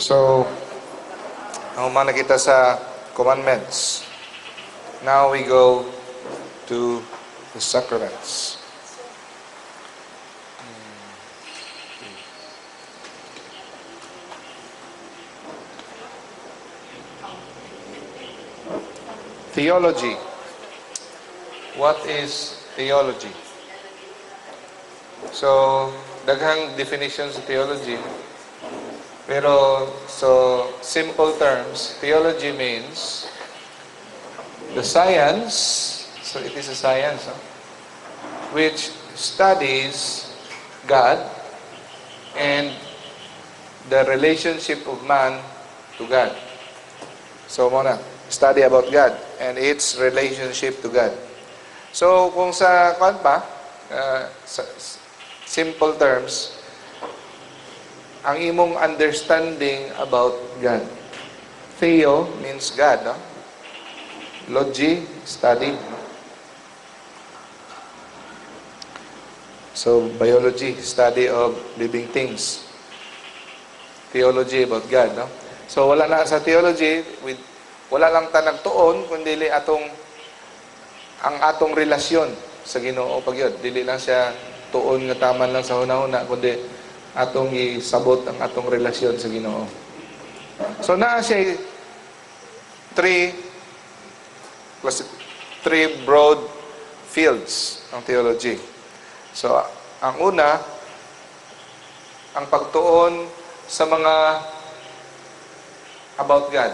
So, nahuman na kita sa commandments. Now we go to the sacraments. Theology. What is theology? So, daghang definitions sa theology. Pero, so, simple terms, theology means the science, so it is a science, no, which studies God and the relationship of man to God. So, mao na, study about God and its relationship to God. So, kung sa kwan pa, sa simple terms, ang imong understanding about God. Theo means God, no? Logy, study. No? So, biology, study of living things. Theology about God, no? So, wala na sa theology, with, wala lang ta nagtuon, kundi atong ang atong relasyon sa Ginoo pag yun. Dili lang siya tuon nga taman lang sa hunahuna, kundi atong isabot ang atong relasyon sa Ginoo. So naa siya three broad fields ang theology. So ang una, ang pagtuon sa mga about God,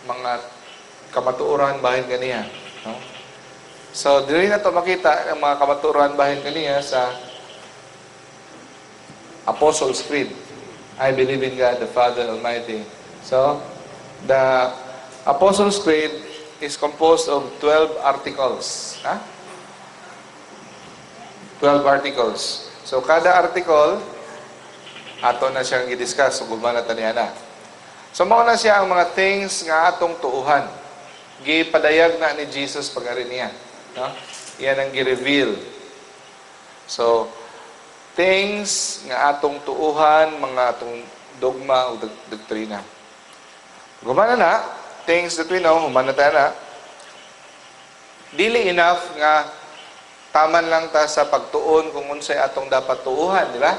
mga kamatuoran bahin kaniya, no? So diri na to makita ang mga kamatuoran bahin kaniya sa Apostles' Creed. I believe in God, the Father Almighty. So, the Apostles' Creed is composed of 12 articles. Ha? 12 articles. So, kada article, ato na siyang i-discuss. So, gumana ta niya na. So, mao na siya ang mga things nga atong tuuhan. Gipadayag na ni Jesus pag-ari niya. No? Iyan ang gi-reveal. So, things nga atong tuuhan, mga atong dogma o doktrina. Gumana na, things that we know, humana ta na, dili enough nga taman lang ta sa pagtuon kung unsay atong dapat tuuhan, di ba?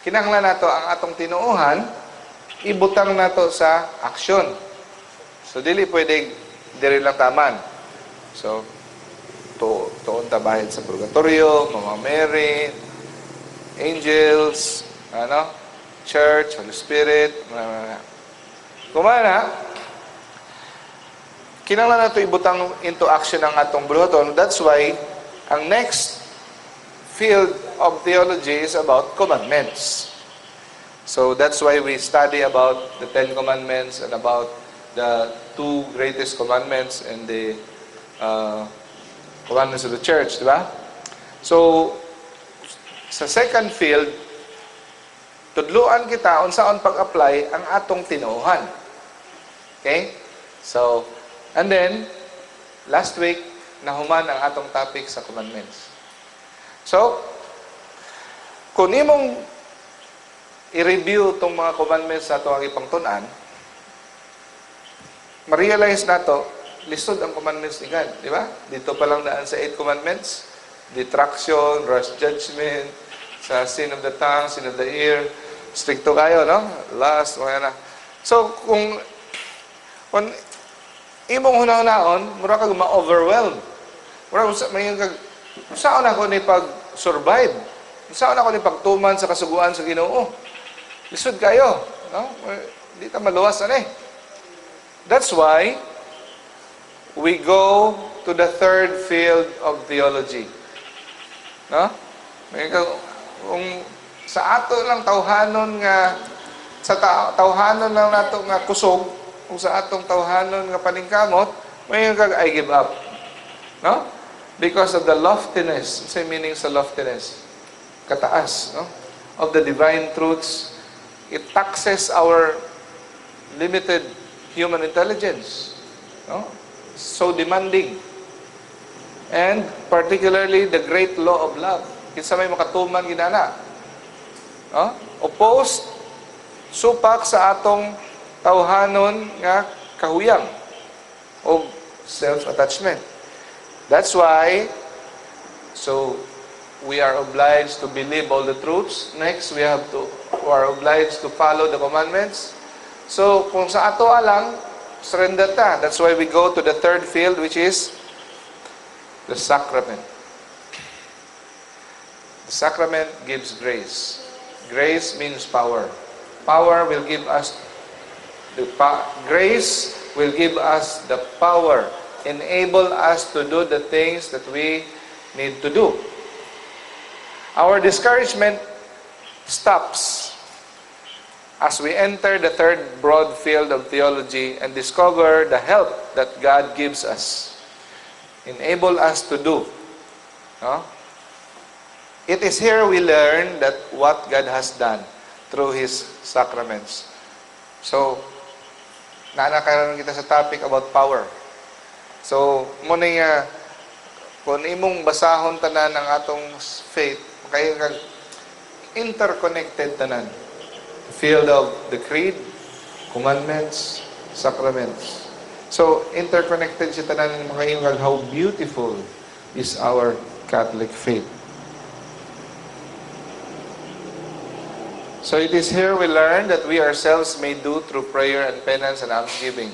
Kinahanglan nato ang atong tinuuhan, ibutang nato sa aksyon. So, dili pwede diri lang taman. So, tuon ta bahin sa purgatorio, Mama Mary, angels, ano, Church, Holy Spirit, mga. Kumana, kinahanglan nato ibutang into action ang atong buhaton. That's why ang next field of theology is about commandments. So that's why we study about the 10 Commandments and about the two greatest commandments and the commandments of the church, di ba? So, sa second field, tudluan kita unsaon pag-apply ang atong tinuohan. Okay? So, and then, last week, nahuman ang atong topic sa commandments. So, kung imong i-review itong mga commandments na itong ipangtun-an, ma-realize nato, lisod ang commandments ni God, di ba? Dito pa lang daan sa 8 commandments, detraction, rush judgment, sa sin of the tongue, sin of the ear, stricto kayo, no? Lust, mga na. So, kung imong hunahunahon, mura kag ma-overwhelm. Mura may kag, saan ako ni pag-survive? Saan ako ni pagtuman sa kasuguan sa Ginoo? Lisod kayo, no? Di ta maluwas ani. That's why we go to the third field of theology. No? May kung sa ato lang tawhanon nga sa tawhanon lang nato nga kusog, kung sa atong tawhanon nga paningkamot, may kag I give up. No? Because of the loftiness, say meaning sa loftiness, kataas, no? Of the divine truths, it taxes our limited human intelligence. No? So demanding. And particularly the great law of love. Kinsa may makatuman ginana. No? Opposed Supak sa atong tawhanon nga kahuyang o self-attachment. That's why, so we are obliged to believe all the truths. Next, we are obliged to follow the commandments. So, kung sa ato lang, surrender ta. That's why we go to the third field, which is the sacrament. The sacrament gives grace. Grace means power. Power will give us the grace will give us the power, enable us to do the things that we need to do. Our discouragement stops as we enter the third broad field of theology and discover the help that God gives us, enable us to do. No? It is here we learn that what God has done through His sacraments. So, naa na karon kita sa topic about power. So, mao na nga, kung imong basahon tanan ang atong faith, kay kag interconnected tanan. The field of the creed, commandments, sacraments. So, interconnected siya tanan, mga how beautiful is our Catholic faith. So it is here we learn that we ourselves may do through prayer and penance and almsgiving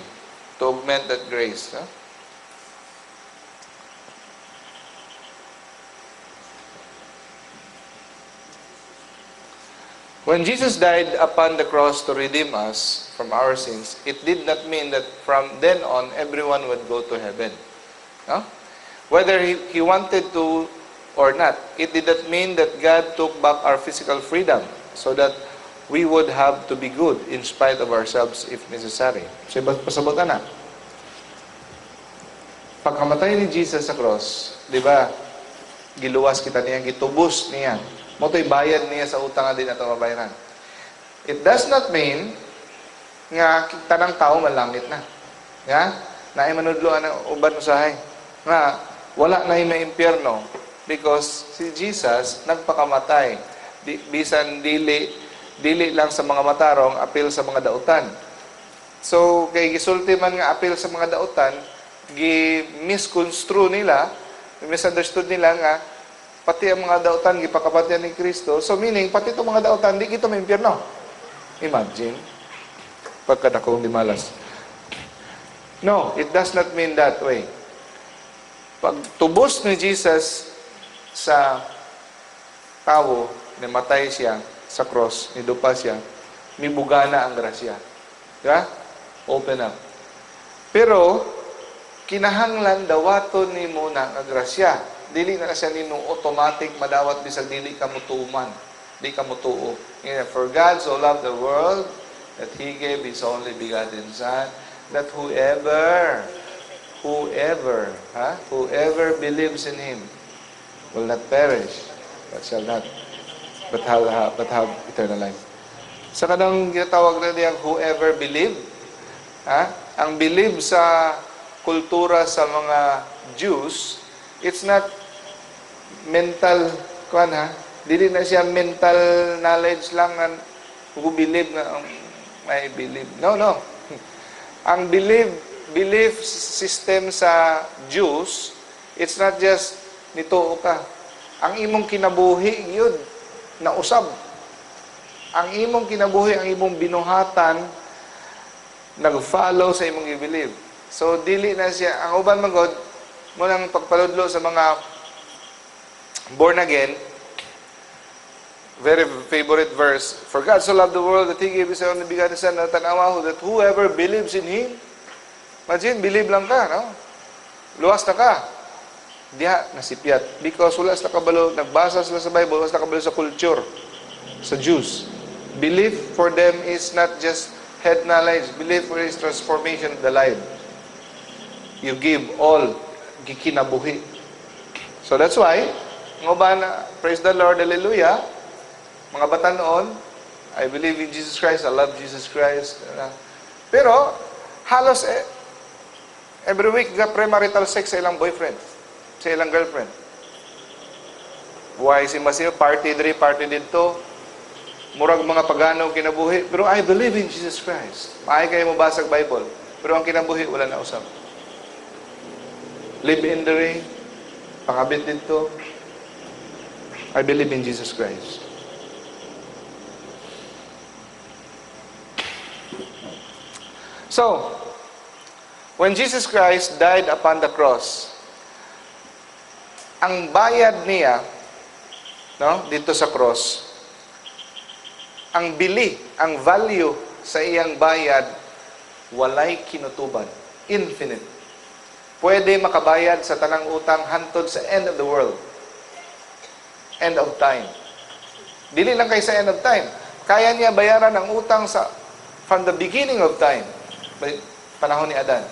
to augment that grace. Huh? When Jesus died upon the cross to redeem us from our sins, it did not mean that from then on everyone would go to heaven. No? Whether he wanted to or not, it did not mean that God took back our physical freedom so that we would have to be good in spite of ourselves if necessary. So, pasabot na. Pagkamatay ni Jesus sa cross, di ba, giluwas kita niya, gitubos niya. Mao to'y bayad niya sa utang nga di nato mabayaran. It does not mean nga tanang tao malangit na. Ya? Naay manudlo ang uban usahay nga wala na may impyerno because si Jesus nagpakamatay. Di, bisan dili dili lang sa mga matarong, apil sa mga dautan. So kay gisulti man nga apil sa mga dautan, gi misconstrue nila, misunderstood nila nga pati ang mga dautan gipakapatyan ni Kristo. So meaning pati itong mga dautan di kita may impyerno. Imagine pagkadakong dimalas. No, it does not mean that way. Pag tubos ni Jesus sa tawo, namatay siya sa cross, nidupa siya, mibugana ang grasya. Diba? Open up. Pero, kinahanglan dawaton nimo na ang grasya. Dili na siya nimo automatic madawat bisag dili ka mutuman, di ka mutuo. For God so loved the world that He gave His only begotten Son, that whoever believes in Him will not perish, but shall not, but have eternal life. Sa kanang ginatawag na niyang whoever believe, ha? Ang believe sa kultura sa mga Jews, it's not mental, kuan ha? Dili na siya mental knowledge lang nga who believe nga may believe. No, no. Ang belief system sa Jews, it's not just nituo ka. Ang imong kinabuhi yun, nausab. Ang imong kinabuhi, ang imong binuhatan, nag-follow sa imong i-believe. So, dili na siya. Ang uban man god, munang pagpaludlo sa mga born again, very favorite verse, "For God so loved the world that He gave His only begotten Son, na tanawa that whoever believes in Him." Imagine, believe lang ka, no? Luwas na ka. Diha, nasipyat. Because wala sila kabalo, nagbasa sila sa Bible, wala sila kabalo sa culture, sa Jews. Belief for them is not just head knowledge. Belief for is transformation of the life. You give all, gikinabuhi. So that's why, nga na, praise the Lord, hallelujah, mga batanon, I believe in Jesus Christ, I love Jesus Christ. Pero, halos every week, premarital sex sa ilang boyfriend, sa ilang girlfriend. Why si Masio, party diri, party dito. Murag mga pagano kinabuhi, pero I believe in Jesus Christ. Maayo kayo mo basag Bible, pero ang kinabuhi wala na usab. Live in the ring, pangabit dito. I believe in Jesus Christ. So, when Jesus Christ died upon the cross, ang bayad niya, no, dito sa cross, ang bili, ang value sa iyang bayad, walay kinutubad. Infinite. Pwede makabayad sa tanang utang hantod sa end of the world. End of time. Dili lang kay sa end of time. Kaya niya bayaran ang utang sa from the beginning of time. Panahon ni Adan.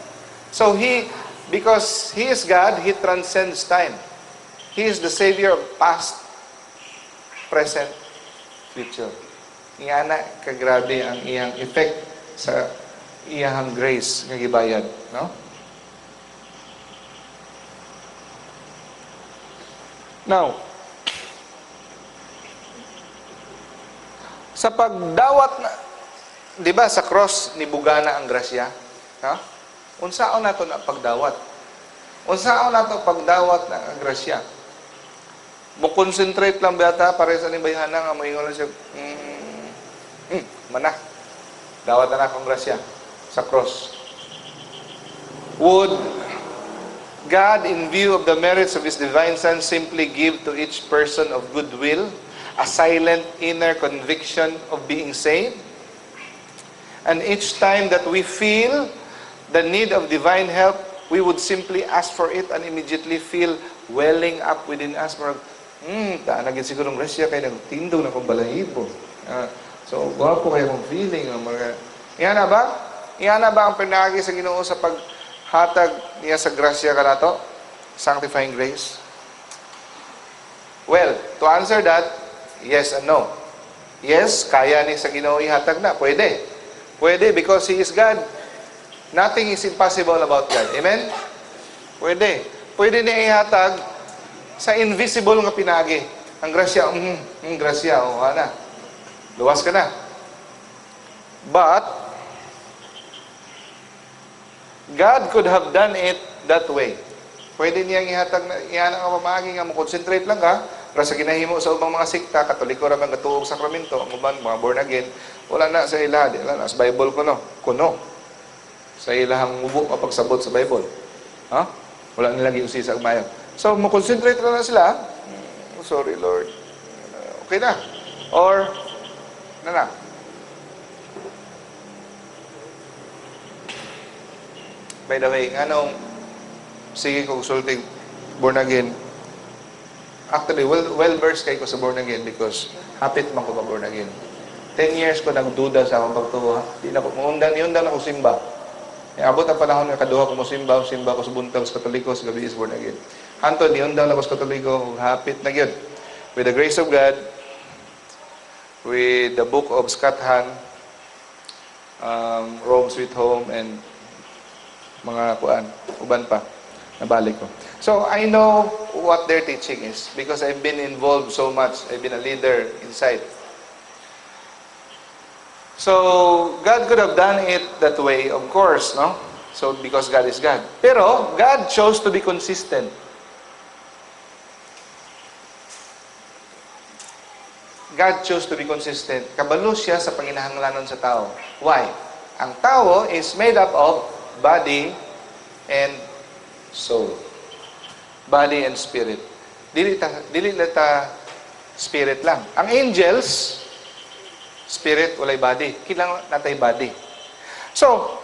So he, because he is God, he transcends time. He is the Savior of past, present, future. Ingana kagrabe ang iyang effect sa iyang grace nga gibayad, no? Now, sa pagdawat na, di ba sa cross ni bugana ang grasya? Ha? Unsaon nato na pagdawat? Unsaon nato pagdawat na ang grasya? Mo concentrate lang bata para sa ni bayhana nga moingon lang siya, mana. Dawat na akong grasya sa cross. Would God, in view of the merits of His divine Son, simply give to each person of goodwill a silent inner conviction of being saved? And each time that we feel the need of divine help, we would simply ask for it and immediately feel welling up within us. Murag, taan na gid siguro ang grasya kay nagtindog na akong balahibo. So, gwapo kayo akong feeling. Mga, iyan na ba? Iyan na ba ang pinaagi sa Ginoo sa paghatag niya sa grasya kanato? Sanctifying grace? Well, to answer that, yes and no. Yes, kaya ni sa Ginoo ihatag na. Pwede. Pwede because He is God. Nothing is impossible about God. Amen? Pwede. Pwede niya ihatag sa invisible nga pinagi. Ang grasya, grasya, o na. Luwas ka na. But, God could have done it that way. Pwede niyang ihatag na, ihanang ang pamaagi nga, mo-concentrate lang ka, pero sa ginahimo sa ubang mga sikta, Katoliko ra man gatuog sakramento, ang uban, mga born again, wala na sa ila, di, wala na sa Bible kuno, kuno. Sa ilahang mubo kapag sabot sa Bible. Ha? Wala nila giusisa og maayo. So, mo-concentrate na sila. Sorry, Lord. Okay na. Or, na na. By the way, anong sige ko sulti born again. Actually, well versed kay ko sa born again because hapit man ko pa born again. 10 years ko nagduda sa akong pagtuo. Di na ko muundang niundang na ko simba. Abot ang panahon nga kaduha ko mo simba, simba ko sa buntag sa Katoliko, sa gabi is born again. Hantod niundang na ko sa Katoliko, hapit na gyud. With the grace of God, with the book of Scott Hahn, Rome Sweet Home, and mga kuan, uban pa, nabalik ko. So, I know what their teaching is because I've been involved so much. I've been a leader inside. So, God could have done it that way, of course, no? So, because God is God. Pero, God chose to be consistent. God chose to be consistent. Kabalo siya sa panginahanglanon sa tao. Why? Ang tao is made up of body and soul. Body and spirit. Dili ta spirit lang. Ang angels, spirit, walay body. Kailangan natay body. So,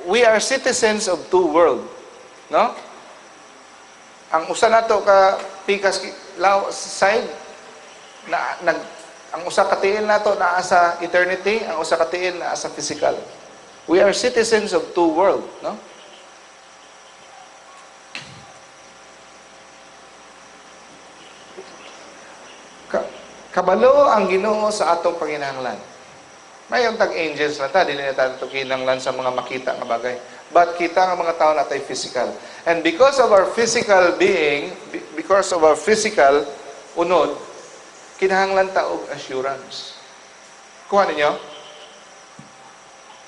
we are citizens of two world. No? Ang usa nato ka pikas side na nag ang usa ka tiil nato naa sa eternity, ang usa ka tiil naa sa physical. We are citizens of two world, no? Kabalo ang Ginoo sa atong panginahanglan. Mayong tag angels na ta, dili na ta kinahanglan sa mga makita nga bagay. But kita nga mga tao natay physical. And because of our physical being, because of our physical unod, Kinahanglan ta og assurance. Kuha ninyo?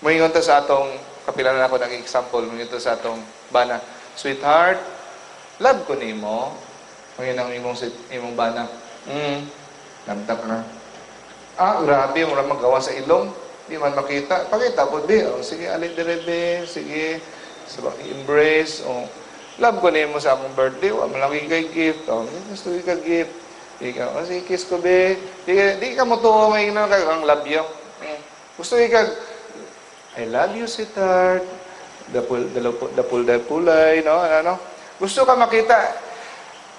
Moingon ta sa atong, kapila na ako ng example, moingon ta sa atong bana, "Sweetheart, love ko nimo." Moingon ang imong bana, "Lamta ka." "Ah, grabe, mura magawa sa ilong. Di man makita. Pakita po, di. Oh, sige, alin dire, be. Sige." So, embrace. Oh, "Love ko nimo sa akong birthday. Wa man lang kay gift. Oh, gusto ka gift. Di ka, oh, sige, kiss ko, be." Di ka mo tuo ngayon kag ang love you. Gusto ka, "I love you, sweetheart." Dapul, dapul, dapul, dapulay, no? Ano, no? Gusto ka makita.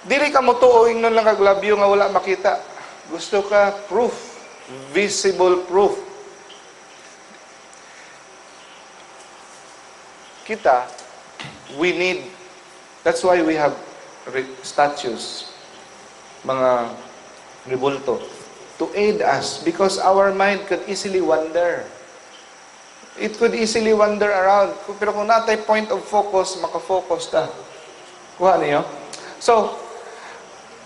Dili ka mo tuo ingnon lang kag love you nga wala makita. Gusto ka proof. Visible proof. Kita, we need, that's why we have statues, mga rebulto, to aid us because our mind could easily wander. It could easily wander around. Pero kung natay point of focus, makafocus ta. Kuha niyo? So,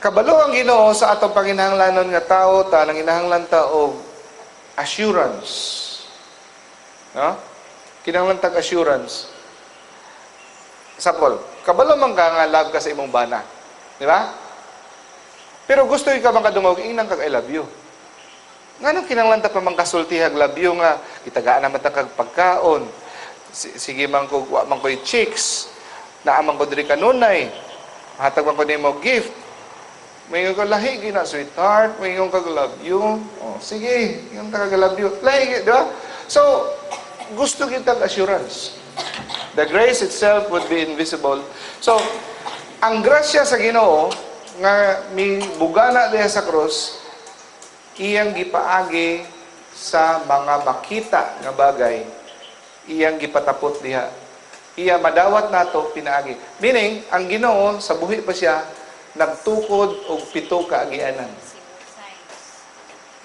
kabalo ang Ginoo sa atong panginahanglanon nga tao ta, nanginahanglan ta og assurance. No? Kinahanglan tag assurance. Example, kabalo man ka nga love ka sa imong bana. Di ba? Pero gusto ka bang kadungog, ingnan kag I love you. Nganong kinahanglan ta pa man kasultihag love you nga itagaan naman ta kag pagkaon. Sige man ko, wa man ko'y chicks. Naa man ko diri kanunay. Hatag man ko nimo gift. May ko lahi gina, sweetheart, may kag love you. Oh, sige, yung kag love you. Lahi, di ba? So, gusto kitang assurance. The grace itself would be invisible. So, ang grasya sa Ginoo nga mibugana diha sa krus, iyang gipaagi sa mga makita nga bagay, iyang gipatapot diha. Iya madawat nato pinaagi. Meaning, ang Ginoo sa buhi pa siya nagtukod og 7 ka agianan.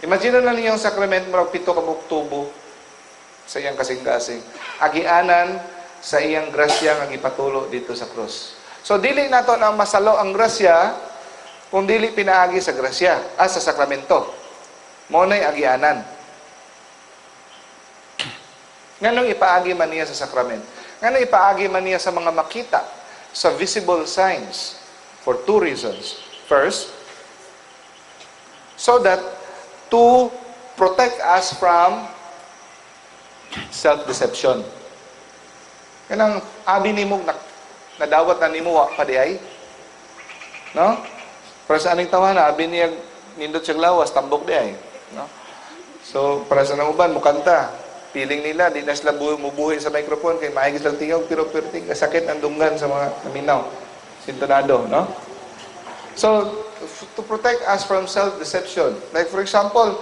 Imagine na ninyo ang sakrament, murag 7 ka buok tubo sa iyang kasing-kasing. Agianan sa iyang grasya nga gipatulo dito sa krus. So dili nato na masalo ang grasya kung dili pinaagi sa grasya, sa sakramento. Mao na'y agianan. Nganong ipaagi man niya sa sakrament? Nganong ipaagi man niya sa mga makita, sa visible signs? For two reasons. First, so that to protect us from self-deception. Kanang abi nimo nadawat na nimo wa pa di ay. No? Para sa aning tawana, abi niya nindot siyang lawas, tambok di ay. No? So, para sa nang uban, mukanta. Feeling nila, di na sila mubuhi sa microphone, kay maigis lang tingog, pero perting, kasakit ang dunggan sa mga naminaw. Sintonado, no? So, to protect us from self-deception. Like for example,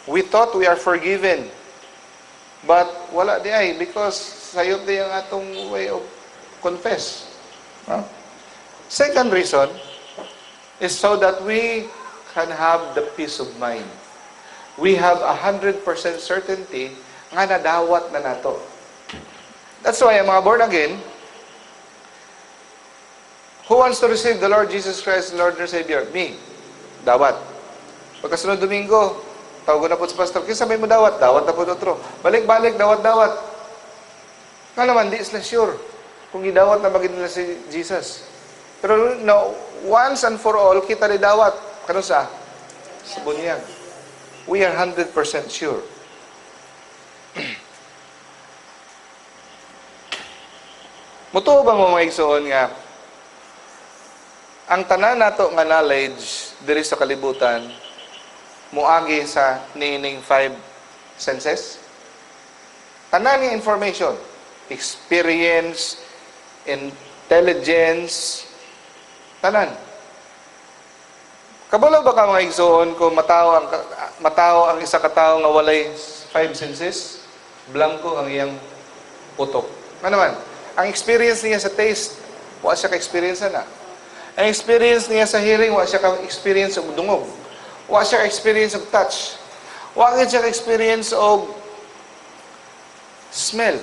we thought we are forgiven. But wala di ay, because sayop di ang atong way of confess. No? Second reason is so that we can have the peace of mind. We have 100% certainty nga nadawat na nato. That's why ang mga born again, who wants to receive the Lord Jesus Christ, Lord and Savior? Me. Dawat. Pagkasunod Domingo, tawag na po sa pastor, kinsa may mo dawat? Dawat na po otro. Balik-balik, dawat-dawat. Nga naman, di sila sure kung gidawat na magin nila si Jesus. Pero no, once and for all, kita ni dawat. Kano sa? Sa bunyag. We are 100% sure. Mutuo ba mo mga igsoon nga ang tanan nato nga knowledge diri sa kalibutan moagi sa niining 5 senses? Tanan nga information, experience, intelligence, tanan. Kabalo ba ka mga igsoon kung matao ang isa ka tawo nga walay 5 senses? Blanco ang iyang utok. Ano man? Ang experience niya sa taste, wa siya ka-experience na. Ang experience niya sa hearing, wa siya ka-experience og dungog. Wa siya ka-experience og touch. Wa siya ka-experience og smell.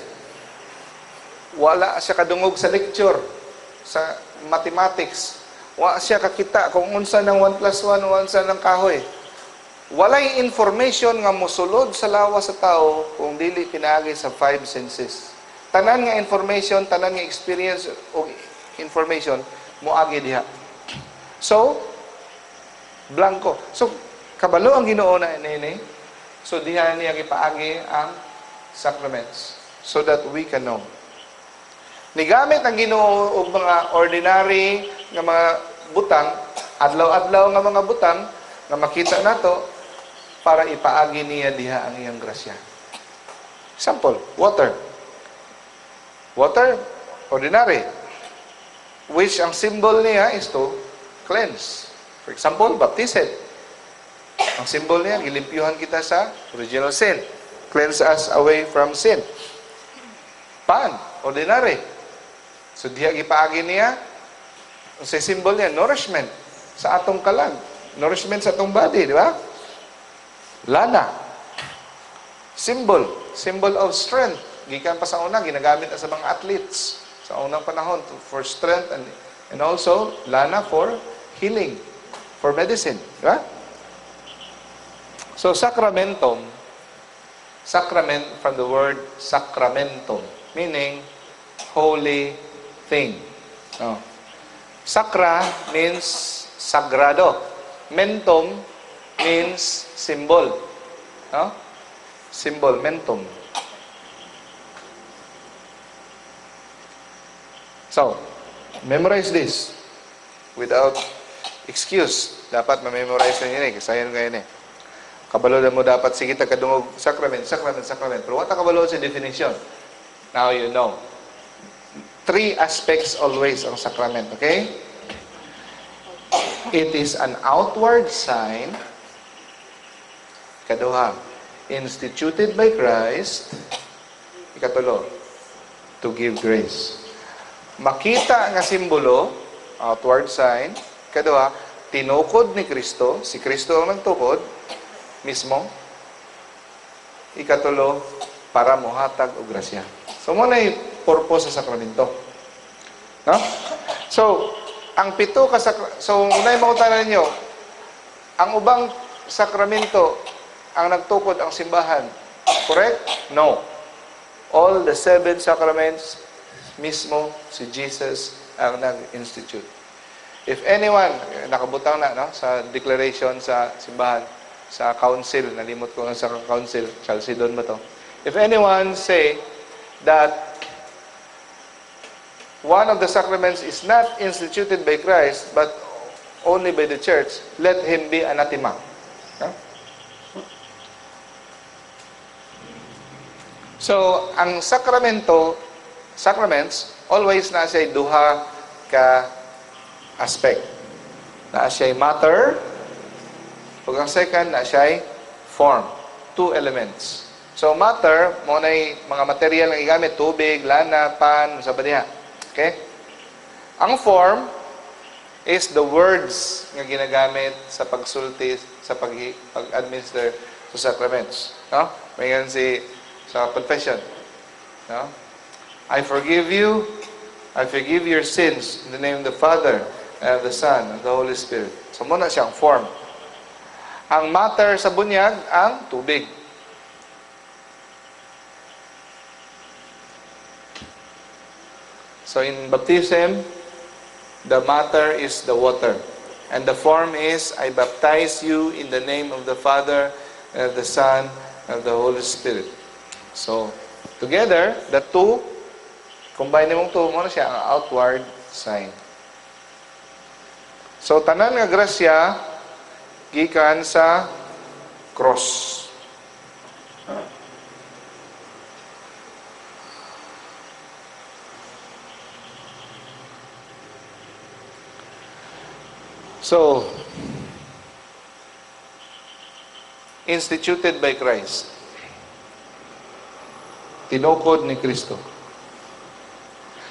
Wala siya kadungog sa lecture, sa mathematics. Wa siya kakita kung unsa ng 1 plus 1, unsa ng kahoy. Walay information nga mosulod sa lawas sa tao kung dili pinaagi sa five senses. Tanan nga information, tanan nga experience o information moagi diha. So, blanco. So, kabalo ang Ginoo na ini. So, diha niya gipaagi ang sacraments so that we can know. Nigamit ang Ginoo og mga ordinary nga mga butang, adlaw-adlaw nga mga butang nga makita nato para ipaagi niya diha ang iyang grasya. Example, water. Water, ordinary. Which ang symbol niya is to cleanse. For example, baptism. Ang symbol niya, gilimpyuhan kita sa original sin. Cleanse us away from sin. Pan, ordinary. So diha gipaagi niya, ang sa symbol niya, nourishment sa atong kalag. Nourishment sa atong body, di ba? Lana. Symbol. Symbol of strength. Gikan pa sa una, ginagamit na sa mga athletes sa unang panahon for strength and also lana for healing, for medicine. Di ba? So, sacramentum, sacrament from the word sacramentum, meaning holy thing. No. Sacra means sagrado. Mentum means symbol. No? Symbol, mentum. So, memorize this without excuse. Dapat ma-memorize na yun eh. Kasayan ngayon eh. Kabalo na mo dapat, sige ta kadungog, sacrament, sacrament, sacrament. Pero wala kabalo sa definition. Now you know. Three aspects always ang sacrament, okay? It is an outward sign. Kaduha, instituted by Christ. Ikatulo, to give grace. Makita nga simbolo, outward sign. Kaduha, tinukod ni Kristo. Si Kristo ang nagtukod mismo. Ikatulo, para mohatag og grasya. So, mo na purpose sa sakramento. No? So, ang pito ka so unay mangutana ninyo, ang ubang sakramento ang nagtukod ang simbahan. Correct? No. All the seven sacraments mismo si Jesus ang nag-institute. If anyone, nakabutang na, no, sa declaration sa simbahan, sa council, nalimot ko nga sa council, Chalcedon ba to? If anyone say that one of the sacraments is not instituted by Christ, but only by the church, let him be anathema. No? So, ang sakramento, sacraments, always na siya duha ka aspect. Na siya matter, ug ang second na siya form. Two elements. So, matter, mo na mga material nga gigamit, tubig, lana, pan, sa ba diha. Okay? Ang form is the words nga ginagamit sa pagsulti, sa pag-administer sa sacraments. No? May ganun si sa confession. No? I forgive you. I forgive your sins in the name of the Father and of the Son and of the Holy Spirit. So, muna siyang form. Ang matter sa bunyag, ang tubig. So, in baptism, the matter is the water. And the form is, I baptize you in the name of the Father and of the Son and of the Holy Spirit. So, together, the two, combine mong two, mo na siya ang outward sign. So, tanan nga grasya, gikan sa cross. So, instituted by Christ. Tinukod ni Kristo.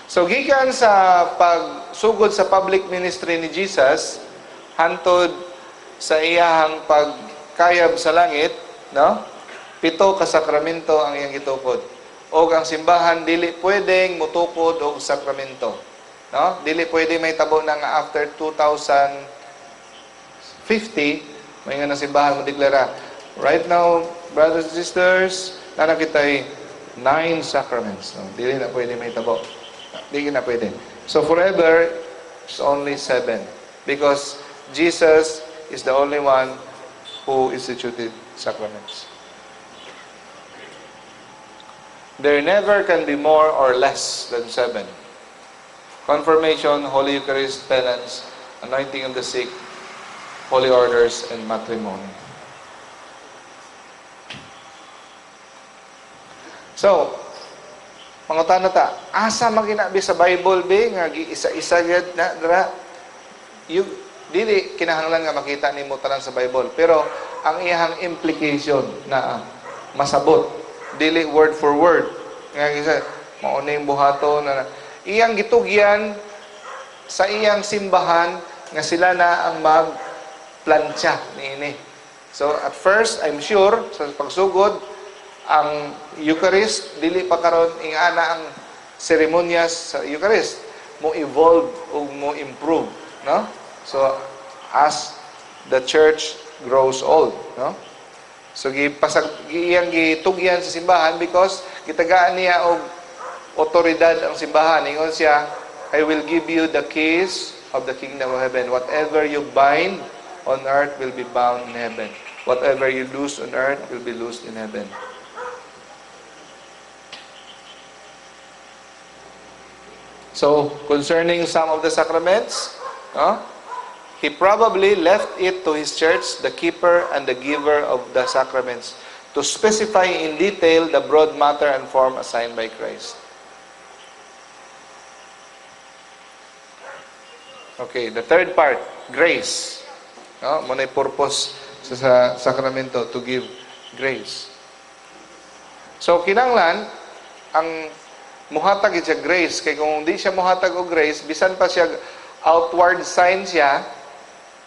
So, gikan sa pagsugod sa public ministry ni Jesus, hantod sa iyahang pagkayab sa langit, no? 7 ka sakramento ang iyang gitukod. Og ang simbahan dili pwedeng mutukod og sakramento. No? Dili pwede may tabo na nga after 2050 May nga na simbahan mo deklara, "Right now, brothers and sisters, naa na kitay nine sacraments." No, dili na pwede mahitabo. Dili na pwede. So forever, it's only seven. Because Jesus is the only one who instituted sacraments. There never can be more or less than seven. Confirmation, Holy Eucharist, penance, anointing of the sick, holy orders, and matrimony. So, mangutana ta, asa man ginabi sa Bible be nga giisa-isa gyud na dira? You, dili kinahanglan nga makita nimo tanan sa Bible, pero ang iyang implication na masabot, dili word for word. Nga isa mao na yung buhaton na iyang gitugyan sa iyang simbahan nga sila na ang magplantsa niini. So at first, I'm sure sa pagsugod ang Eucharist dili pa karon ingana ang seremonyas sa Eucharist, mo evolve o mo improve, no? So as the church grows old, no? So gipasag iyang gitugyan sa simbahan because gitagaan niya og otoridad ang simbahan. Ingon siya, "I will give you the keys of the kingdom of heaven. Whatever you bind on earth will be bound in heaven. Whatever you loose on earth will be loosed in heaven." So, concerning some of the sacraments, no, he probably left it to his church, the keeper and the giver of the sacraments, to specify in detail the broad matter and form assigned by Christ. Okay, the third part, grace. No, mo na'y purpose sa sakramento, to give grace. So kinanglan ang muhatag siya grace, kay kung di siya muhatag og grace, bisan pa siya outward sign siya,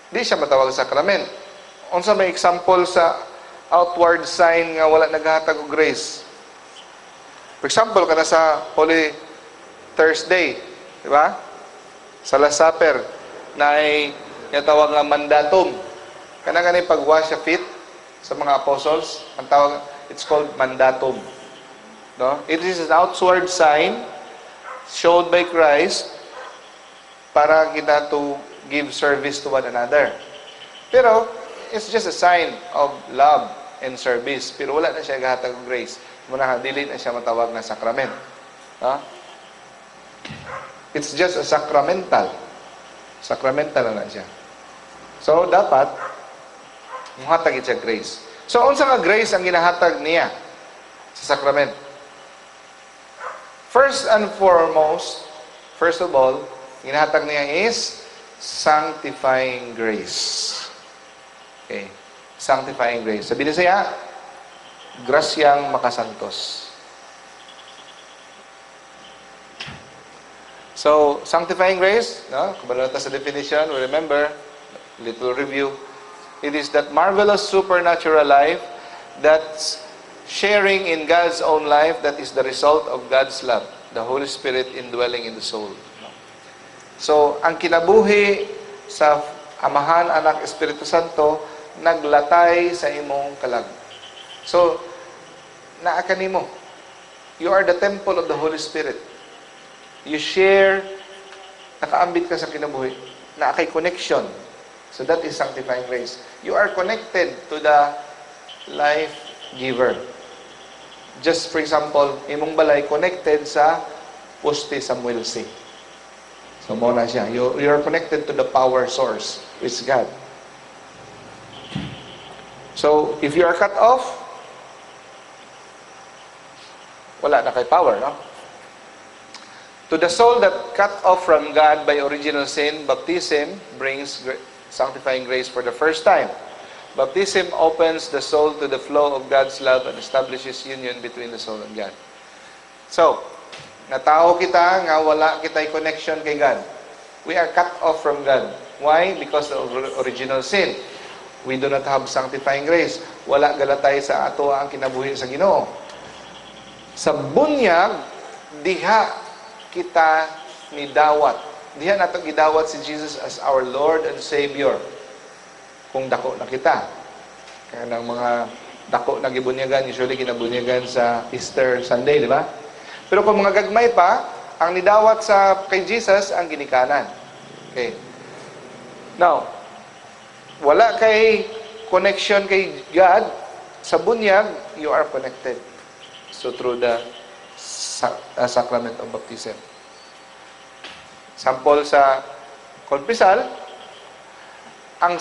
di siya matawag sacrament. Unsa may example sa outward sign nga wala naghatag og grace? For example, kana sa Holy Thursday, di ba? Sa Last Supper, na ay tinatawag nga mandatum. Kana gani pag-wash sa feet sa mga apostles, ang tawag, it's called mandatum. No? It is an outward sign showed by Christ para kita to give service to one another. Pero, it's just a sign of love and service. Pero wala na siya gahatag og grace. Muna, dili na siya matawag na sacrament. No? It's just a sacramental. Sacramental na siya. So, dapat, muhatag siya grace. So, unsa nga grace ang ginahatag niya sa sacrament? First and foremost, first of all, ginahatag niya is sanctifying grace. Okay. Sanctifying grace. Sabi niya siya, grasyang makasantos. So, sanctifying grace, no? Kabalo na ta sa definition, we remember, little review. It is that marvelous supernatural life that's sharing in God's own life that is the result of God's love, the Holy Spirit indwelling in the soul. So, ang kinabuhi sa Amahan, Anak, Espiritu Santo, naglatay sa imong kalag. So, naa ka nimo. You are the temple of the Holy Spirit. You share, nakaambit ka sa kinabuhi, naa kay connection. So that is sanctifying grace. You are connected to the life giver. Just for example, imong balay connected sa poste sa Muelsi. So mo na siya. You are connected to the power source, which is God. So, if you are cut off, wala na kay power, no? To the soul that cut off from God by original sin, baptism brings sanctifying grace for the first time. Baptism opens the soul to the flow of God's love and establishes union between the soul and God. So, natao kita nga wala kita'y connection kay God. We are cut off from God. Why? Because of original sin. We do not have sanctifying grace. Wala galatay sa ato ang kinabuhi sa Ginoo. Sa bunyag, diha kita ni dawat. Diha nato gidawat si Jesus as our Lord and Savior. Kung dako na kita. Kaya ng mga dako na gibunyagan, usually ginabunyagan sa Easter Sunday, di ba? Pero kung mga gagmay pa, ang nidawat sa kay Jesus ang ginikanan. Okay. Now, wala kay connection kay God, sa bunyag, you are connected. So, through the sacrament of baptism. Sample sa konpisal, ang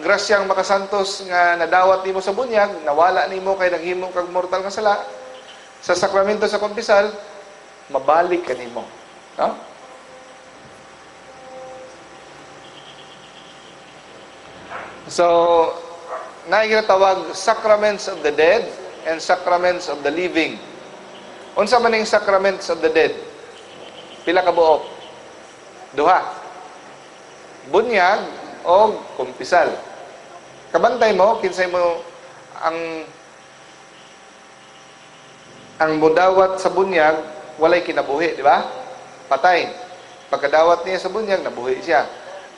grasyang makasantos nga nadawat nimo sa bunyag, nawala nimo kay naghimo kag mortal nga sala, sa sakramento sa kumpisal, mabalik ka nimo. No? So, naay ginatawag sacraments of the dead and sacraments of the living. Unsa man ning sacraments of the dead? Pila ka buok? Duha. Bunyag o kumpisal. Kabantay mo kinsay mo ang mudawat sa bunyag, walay kinabuhi, di ba? Patay. Pagkadawat niya sa bunyag, nabuhi siya.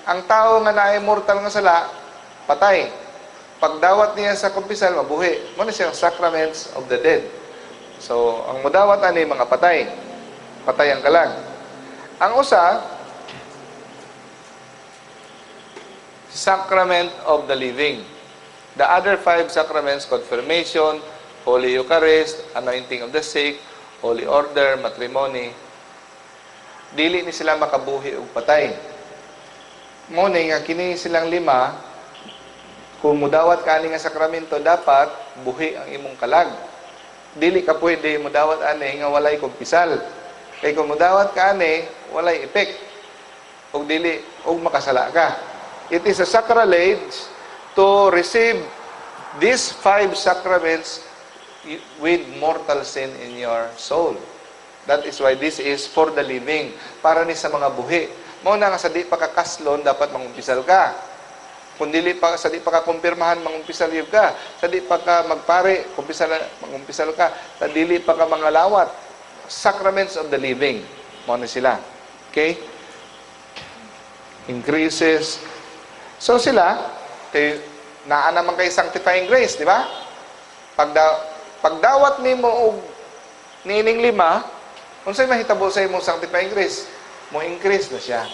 Ang tao nga naay mortal nga sala, patay. Pagdawat niya sa kumpisal, mabuhi. Mo na siyang sacraments of the dead. So, ang mudawat ani mga patay. Patay ang kalag. Ang usa, sacrament of the living. The other five sacraments, confirmation, Holy Eucharist, anointing of the sick, Holy Order, matrimony, dili ni sila makabuhi og patay. Mo ni nga kini silang lima, kung mudawat ka ani nga sakramento, dapat buhi ang imong kalag. Dili ka pwede mudawat ani nga walay kumpisal. Kay kung mudawat ka ani, walay effect. Og dili og makasala ka. It is a sacrilege to receive these five sacraments with mortal sin in your soul. That is why this is for the living. Para ni sa mga buhi. Mao na nga sa di pa ka kaslon, dapat mangumpisal ka. Kung dili pa, sa di pa ka kumpirmahan, mangumpisal yun ka. Sa di pa ka magpare, kumpisal, mangumpisal ka. Sa dili pa ka mangalawat. Sacraments of the living. Mao na sila. Okay? Increases. So sila, kay, naa naman kay sanctifying grace, di ba? Pagdawat nimo og niining lima, unsay mahitabo sa imong sanctifying grace? Mo increase na siya.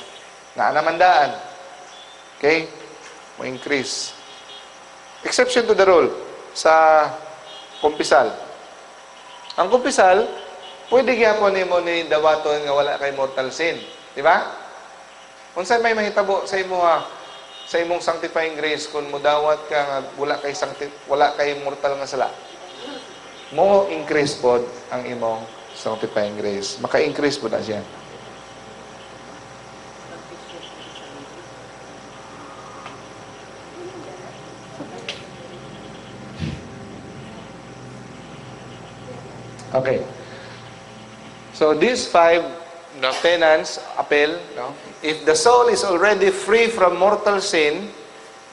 Naa naman daan. Okay? Mo increase. Exception to the rule sa kumpisal. Ang kumpisal, pwede gyapon nimo ni dawaton nga wala kay mortal sin, di ba? Unsay may mahitabo sa imo sa imong sanctifying grace kung mudawat ka nga wala kay mortal nga sala? Mo increase pod ang imong sanctifying grace. Maka-increase pod na siya. Okay. So these five, no, penance, appeal, no? If the soul is already free from mortal sin,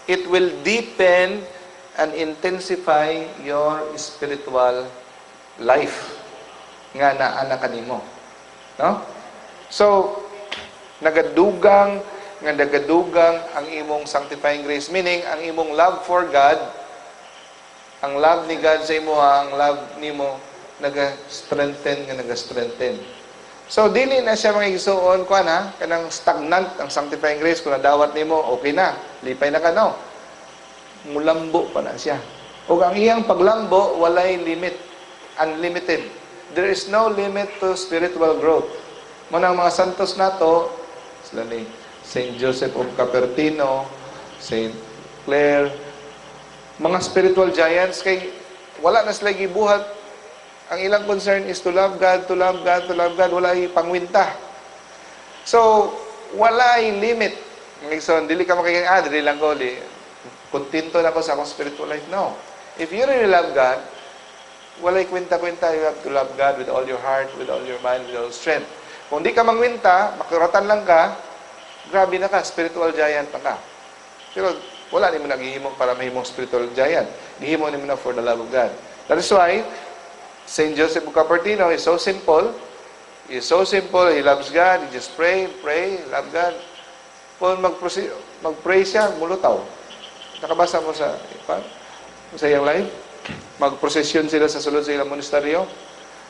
it will deepen and intensify your spiritual life nga naa na kanimo. No? So, nagadugang nga nagadugang ang imong sanctifying grace, meaning ang imong love for God, ang love ni God sa imo, ang love nimo naga-strengthen nga naga-strengthen. So dili na siya mga igsuon kuan ha, kanang stagnant ang sanctifying grace. Kung nadawat nimo, okay na, lipay na ka, no. Mulambo pa na siya. Ug ang iyang paglambo walay limit, unlimited. There is no limit to spiritual growth. Mo nang mga santos nato, sila ni Saint Joseph of Cupertino, Saint Clare, mga spiritual giants kay wala na sila gibuhat. Ang ilang concern is to love God, to love God, to love God. Wala pangwinta. So, walay limit. So, dili ka makikinig, dili lang ko, di. Kontento na ko sa akong spiritual life. No. If you really love God, walay kwenta-kwenta. You have to love God with all your heart, with all your mind, with all your strength. Kung di ka mangwinta, makuratan lang ka, grabe na ka, spiritual giant na ka. Pero wala nimo naghihimo para mahimong spiritual giant. Gihimo nimo na for the love of God. That is why Saint Joseph of Cupertino is so simple. He is so simple. He loves God. He just pray, pray, love God. Kung mag-pray siya, mulutaw. Nakabasa mo sa iyang life? Magprosesyon sila sa sulod sa ilang monasteryo.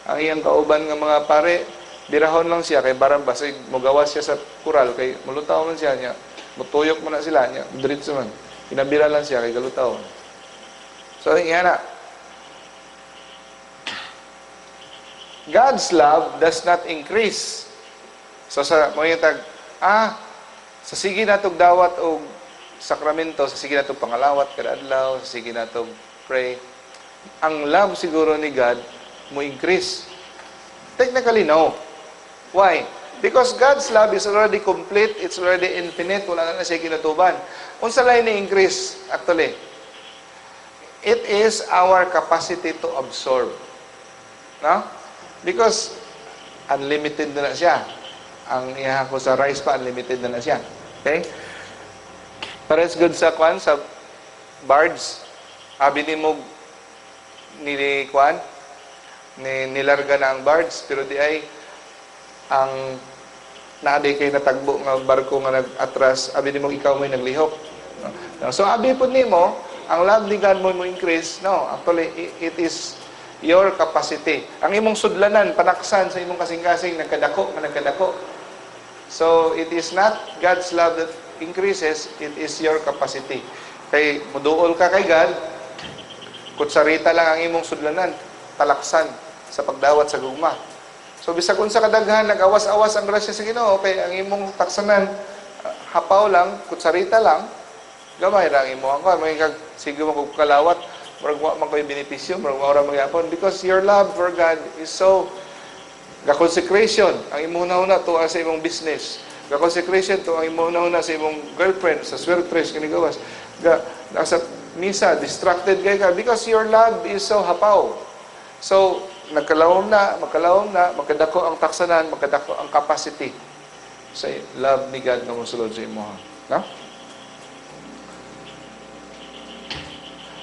Ang iyang kauban nga mga pare, birahon lang siya kay barang basig mogawas siya sa kural kay mulutaw man siya niya. Mutuyok man na sila niya, diretso man. Pinabira lang siya kay galutaw. So, yan na. God's love does not increase. So, sa mga tag, sa sige natog dawat og sakramento, sa sige natog pangalawat kada adlaw, sa sige natog pray, ang love siguro ni God mo increase. Technically, no. Why? Because God's love is already complete, it's already infinite, wala na siya ginatuban. Unsa lay ni increase actually? It is our capacity to absorb. No? Because unlimited na siya. Ang iha ko sa rice pa, unlimited na siya. Okay? Pares good sa kwan, sa barge. Abi ni mo ni kwan, ni nilarga na ang barge, pero di ay ang naaday kay natagbo nga barko nga nag-atras, abi nimo ikaw mo'y naglihok. No? So abi pud nimo, ang love ni God mo increase. No, actually it is your capacity. Ang imong sudlanan, panaksan sa imong kasing-kasing, nagkadako nga nagkadako. So it is not God's love that increases, it is your capacity. Kay muduol ka kay God, kutsarita lang ang imong sudlanan, talaksan sa pagdawat sa gugma. So bisag unsa kadaghan nag-awas-awas ang grasya sa Ginoo kay ang imong taksanan hapaw lang, kutsarita lang, gamay ra ang imong angkon. May kag sige mo kog kalawat, murag wa man koy benepisyo, murag wa ra magyapon because your love for God is so ga-consecration ang imong hunahuna tuwa sa imong business. Ga-consecration to ang imong hunahuna sa imong girlfriend, sa swertres kini gawas. Ga nasa misa distracted kay ka because your love is so hapaw. So nagkalawom na, magkalawom na, magkadako ang taksanan, magkadako ang capacity sa love ni God nga mosulod sa imo. No?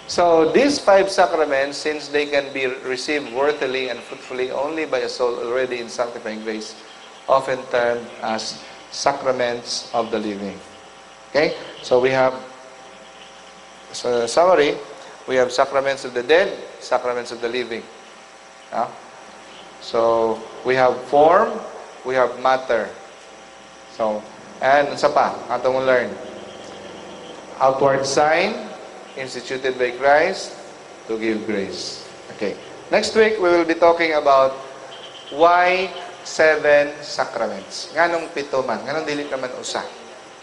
So, these five sacraments, since they can be received worthily and fruitfully only by a soul already in sanctifying grace, often termed as sacraments of the living. Okay? So, we have, so summary, we have sacraments of the dead, sacraments of the living. Yeah? So, we have form, we have matter. So, and sa pa, atong learn. Outward sign, instituted by Christ to give grace. Okay. Next week, we will be talking about why seven sacraments. Nganong pito man? Nganong dili ka man usa?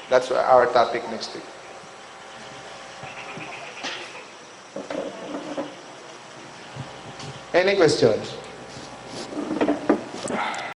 That's our topic next week. Any questions?